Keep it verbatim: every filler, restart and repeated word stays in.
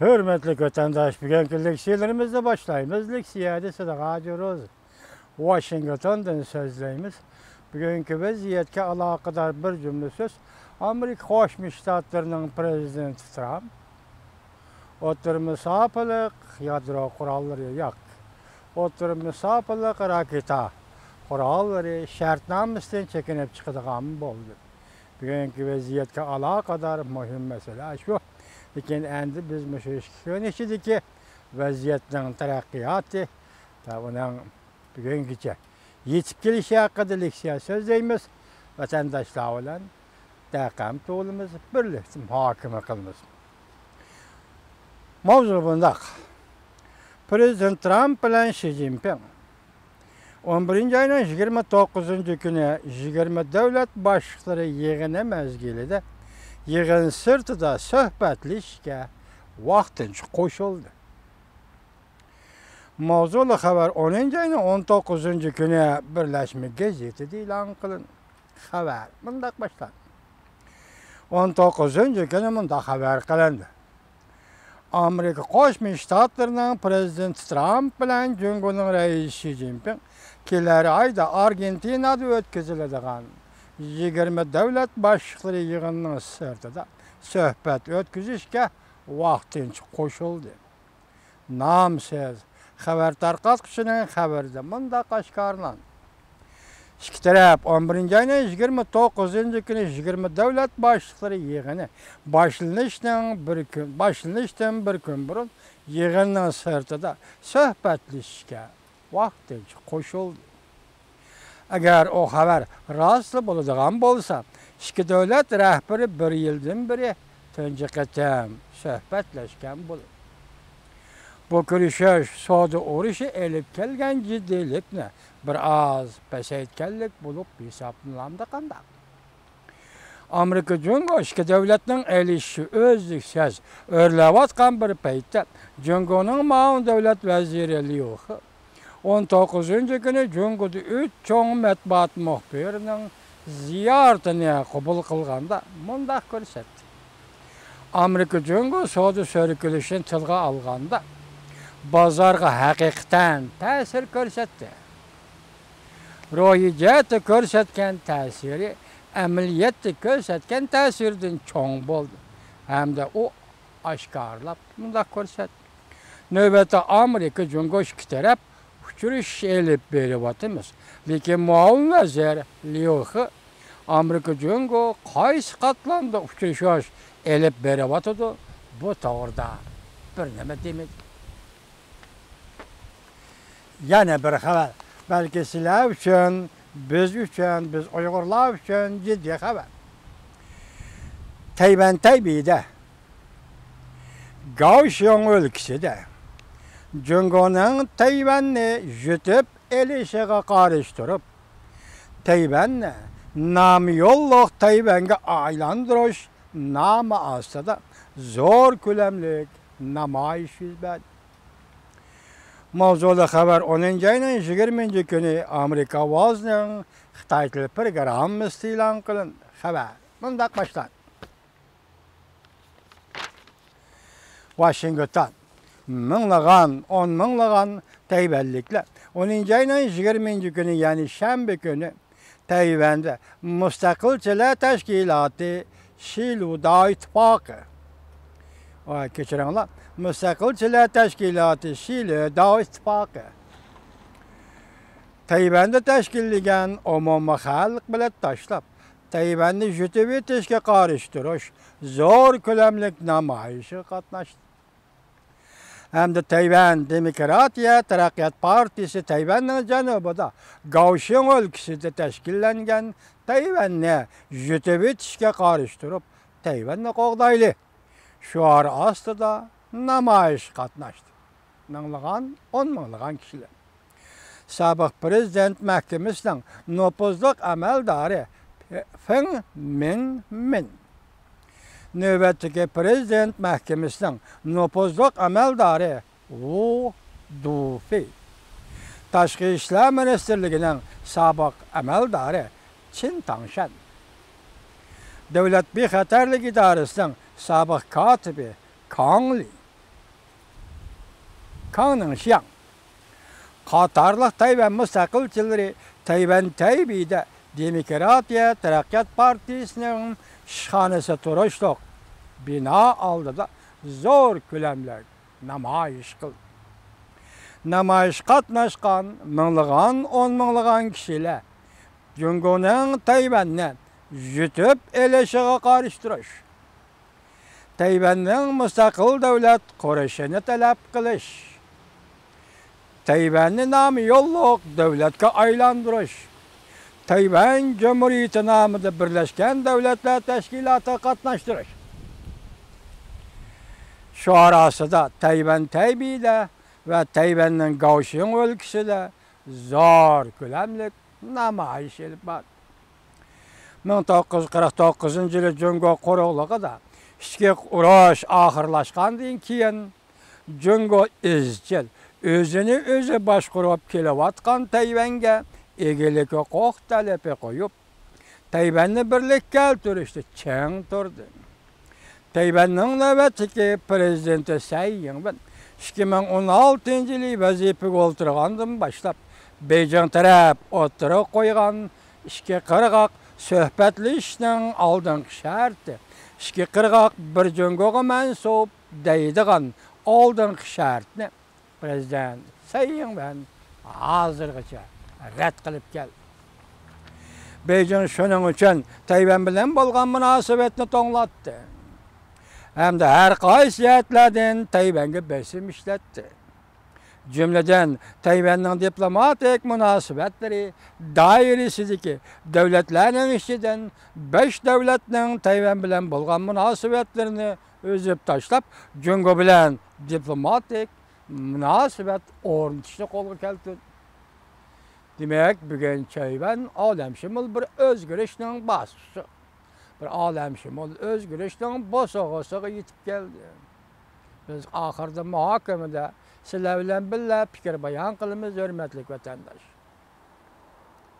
ھۆرمەتلىك ۋەتەنداش، بۈگۈنكى لېكسىيەلىرىمىزنى باشلايمىز. لېكسىيەدە سىدىغ ھاجىروز، ۋاشىنگتوندىن سۆزلەيمىز. بۈگۈنكى ۋەزىيەتكە ئالاقىدار بىر جۈملە سۆز. ئامېرىكا قوشما شتاتلىرىنىڭ پىرېزىدېنتى ترامپ ئوتتۇرا مۇساپىلىق يادرو قوراللىرى، ياق، ئوتتۇرا مۇساپىلىق راكېتا قوراللىرى شەرتنامىسىدىن چېكىنىپ چىقىدىغان بولدى. بۈگۈنكى ۋەزىيەتكە ئالاقىدار مۇھىم مەسىلە شۇ. لېكىن ئەمدى بىز مۇشۇ ئىككى كۈن ئىچىدىكى ۋەزىيەتنىڭ تەرەققىياتى ۋە ئۇنىڭ بۈگۈنگىچە يېتىپ كېلىشى ھەققىدە لېكسىيە سۆزلەيمىز. ۋەتەنداشلار بىلەن دەقەم تۇغۇلىمىز، بىرلىكتە مۇھاكىمە قىلىمىز. ماۋزۇ بۇنداق. پىرېزىدېنت ترامپ بىلەن شى جىنپىڭ ئون بىرىنچى ئاينىڭ يىگىرمە توققۇزىنچى كۈنى يىگىرمە دۆلەت باشلىقلىرى يىغىنى مەزگىلىدە يىغىن سىرتىدا سۆھبەتلىشىشكە ۋاقتىنچە قوشۇلدى. ماۋزۇلۇق خەۋەر ئونىنچى ئاينىڭ ئون توققۇزىنچى كۈنى بىرلەشمە گېزىتىدە ئېلان قىلىندى. خەۋەر مۇنداق باشلاندى. ئون توققۇزىنچى كۈنى مۇنداق خەۋەر قىلىندى. ئامېرىكا قوشما شتاتلىرىنىڭ پىرېزىدېنتى ترامپ بىلەن جۇڭگونىڭ رەئىسى شى جىنپىڭ كېلەر ئايدا ئارگېنتىنادا ئۆتكۈزۈلىدىغان يىگىرمە دۆلەت باشلىقلىرى يىغىنىنىڭ سىرتىدا سۆھبەت ئۆتكۈزۈشكە ۋاقتىنچە قوشۇلدى. نامسىز خەۋەر تارقاتقۇچىنىڭ خەۋىرىدە مۇنداق ئاشكارىلاندى. ئىككى تەرەپ ئون بىرىنچى ئاينىڭ يىگىرمە توققۇزىنچى كۈنى يىگىرمە دۆلەت باشلىقلىرى يىغىنى باشلىنىشنىڭ بىر كۈن، باشلىنىشتىن بىر كۈن بۇرۇن يىغىننىڭ سىرتىدا سۆھبەتلىشىشكە ۋاقتىنچە قوشۇلدى. ئەگەر ئۇ خەۋەر راستلا بولىدىغان بولسا، ئىككى دۆلەت رەھبىرى بىر يىلدىن بېرى تۇنجى قېتىم سۆھبەتلەشكەن بولىدۇ. بۇ كۆرۈشۈش سودا ئۇرۇشى ئېلىپ كەلگەن جىددىيلىكنى بىر ئاز پەسەيتكەنلىك بولۇپ ھېسابلىنامدۇ قانداق؟ ئامېرىكا جۇڭگو ئىككى دۆلەتنىڭ ئېلىشىشى ئۈزلۈكسىز ئۆرلەۋاتقان بىر پەيتتە، جۇڭگونىڭ مۇئاۋىن دۆلەت ۋەزىرى ليۇ خې ئون توققۇزىنچى كۈنى جۇڭگودا ئۈچ چوڭ مەتبۇئات مۇخبىرىنىڭ زىيارىتىنى قوبۇل قىلغاندا مۇنداق كۆرسەتتى. ئامېرىكا جۇڭگو سودا سۈركىلىشىنى تىلغا ئالغاندا، بازارغا ھەقىقەتەن تەسىر كۆرسەتتى. روھىي جەھەتتە كۆرسەتكەن تەسىرى ئەمەلىيەتتە كۆرسەتكەن تەسىرىدىن چوڭ بولدى ھەمدە ئۇ ئاشكارىلاپ مۇنداق كۆرسەتتى. نۆۋەتتە ئامېرىكا جۇڭگو ئىككى تەرەپ ئۇچرىشىش ئېلىپ بېرىۋاتىمىز. لېكىن مۇئاۋىن ۋەزىر ليۇ خې ئامېرىكا جۇڭگو قايسى قاتلامدا ئۇچرىشىش ئېلىپ بېرىۋاتىدۇ، بۇ توغرىدا بىر نېمە دېمىدى. يەنە بىر خەۋەر. بەلكى سىلەر ئۈچۈن، بىز ئۈچۈن، بىز ئۇيغۇرلار ئۈچۈن جىددىي خەۋەر. تەيۋەن تەيبېيدە، گاۋشيوڭ ئۆلكىسىدە جۇڭگونىڭ تەيۋەننى يۇتۇپ ئېلىشىغا قارشى تۇرۇپ، تەيۋەننى نامى يوللۇق تەيۋەنگە ئايلاندۇرۇش نامى ئاستىدا زور كۆلەملىك نامايىش يۈز بەردى. ماۋزۇلۇق خەۋەر ئونىنچى ئاينىڭ يىگىرمىنچى كۈنى ئامېرىكا ئاۋازىنىڭ خىتاي تىلى پروگراممىسىدا ئېلان قىلىندى. خەۋەر مۇنداق باشلاندى. ۋاشىنگتون. مىڭلىغان، ئون مىڭلىغان تەيۋەنلىكلەر ئونىنچى ئاينىڭ يىگىرمىنچى كۈنى، يەنى شەنبە كۈنى تەيۋەندە مۇستەقىلچىلەر تەشكىلاتى شىلۇداۋ ئىتتىپاقى، ۋاي، كەچۈرۈڭلار، مۇستەقىلچىلەر تەشكىلاتى شىلۇداۋ ئىتتىپاقى تەيۋەندە تەشكىللىگەن ئومۇمىي خەلق بېلەت تاشلاپ، تەيۋەننى يۇتۇۋېتىشكە قارشى تۇرۇش زور كۆلەملىك نامايىشىغا قاتناشتى. ھەمدە تەيۋەن دېموكراتىيە تەرەققىيات پارتىيىسى تەيۋەننىڭ جەنۇبىدا گاۋشىڭ ئۆلكىسىدە تەشكىللەنگەن تەيۋەننى يۇتۇۋېتىشكە قارشى تۇرۇپ، تەيۋەننى قوغدايلى شوئارى ئاستىدا نامايىشقا قاتناشتى. مىڭلىغان، ئون مىڭلىغان كىشىلەر. سابىق پىرېزىدېنت مەھكىمىسىنىڭ نوپۇزلۇق ئەمەلدارى فېڭ مىڭمىن، نۆۋەتتىكى پىرېزىدېنت مەھكىمىسىنىڭ نوپۇزلۇق ئەمەلدارى ۋۇ دۇفېي، تاشقى ئىشلار مىنىستىرلىكىنىڭ سابىق ئەمەلدارى چىن تاڭشەن، دۆلەت بىخەتەرلىك ئىدارىسىنىڭ سابىق كاتىپى كاڭ لى، كاڭ نىڭشياڭ قاتارلىق تەيۋەن مۇستەقىلچىلىرى تەيۋەن تەيبېيدە دېموكراتىيە تەرەققىيات پارتىيىسىنىڭ ئىشخانىسى تۇرۇشلۇق بىنا ئالدىدا زور كۆلەملىك نامايىش قىلدى. نامايىشقا قاتناشقان مىڭلىغان، ئون مىڭلىغان كىشىلەر جۇڭگونىڭ تەيۋەننى يۇتۇپ ئېلىشىغا قارشى تۇرۇش، تەيۋەننىڭ مۇستەقىل دۆلەت قۇرۇشىنى تەلەپ قىلىش، تەيۋەننى نامى يوللۇق دۆلەتكە ئايلاندۇرۇش، تەيۋەن جۇمھۇرىيىتى نامىدا بىرلەشكەن دۆلەتلەر تەشكىلاتىغا قاتناشتۇرۇش شوئارى ئاستىدا تەيۋەن تەيبېيدە ۋە تەيۋەننىڭ گاۋشىڭ ئۆلكىسىدە زور كۆلەملىك نامايىش ئېلىپ باردى. مىڭ توققۇز يۈز قىرىق توققۇزىنچى يىلى جۇڭگو قۇرۇقلۇقىدا ئىچكى ئۇرۇش ئاخىرلاشقاندىن كېيىن، جۇڭگو ئىزچىل ئۆزىنى ئۆزى باشقۇرۇپ كېلىۋاتقان تەيۋەنگە ئىگىلىك ھوقۇق تەلىپى قويۇپ، تەيۋەننى بىرلىككە كەلتۈرۈشتە چىڭ تۇردى. تەيۋەننىڭ نۆۋەتتىكى پىرېزىدېنتى سەي يىڭۋېن ئىككى مىڭ ئون ئالتىنچى يىلى ۋەزىپىگە ئولتۇرغاندىن باشلاپ، بېيجىڭ تەرەپ ئوتتۇرىغا قويغان ئىككى قىرغاق سۆھبەتلىشىشنىڭ ئالدىنقى شەرتى، ئىككى قىرغاق بىر جۇڭگوغا مەنسۇپ دەيدىغان ئالدىنقى شەرتنى پىرېزىدېنت سەي يىڭۋېن ھازىرغىچە رەت قىلىپ كەلدى. بېيجىڭ شۇنىڭ ئۈچۈن تەيۋەن بىلەن بولغان مۇناسىۋەتنى توڭلاتتى ھەمدە ھەر قايسى جەھەتلەردىن تەيۋەنگە بېسىم ئىشلەتتى. جۈملىدىن، تەيۋەننىڭ دىپلوماتىك مۇناسىۋەتلىرى دائىرىسىدىكى دۆلەتلەرنىڭ ئىچىدىن بەش دۆلەتنىڭ تەيۋەن بىلەن بولغان مۇناسىۋەتلىرىنى ئۈزۈپ تاشلاپ، جۇڭگو بىلەن دىپلوماتىك مۇناسىۋەت ئورنىتىشنى قولغا كەلتۈردى. دېمەك، بۈگۈن تەيۋەن ئالەمشۇمۇل بىر ئۆزگىرىشنىڭ باسقۇچى، بىر ئالەمشۇمۇل ئۆزگىرىشنىڭ بوسۇغىسىغا يېتىپ كەلدى. بىز ئاخىردا مۇھاكىمىدە سىلەر بىلەن بىللە پىكىر بايان قىلىمىز، ھۆرمەتلىك ۋەتەنداش.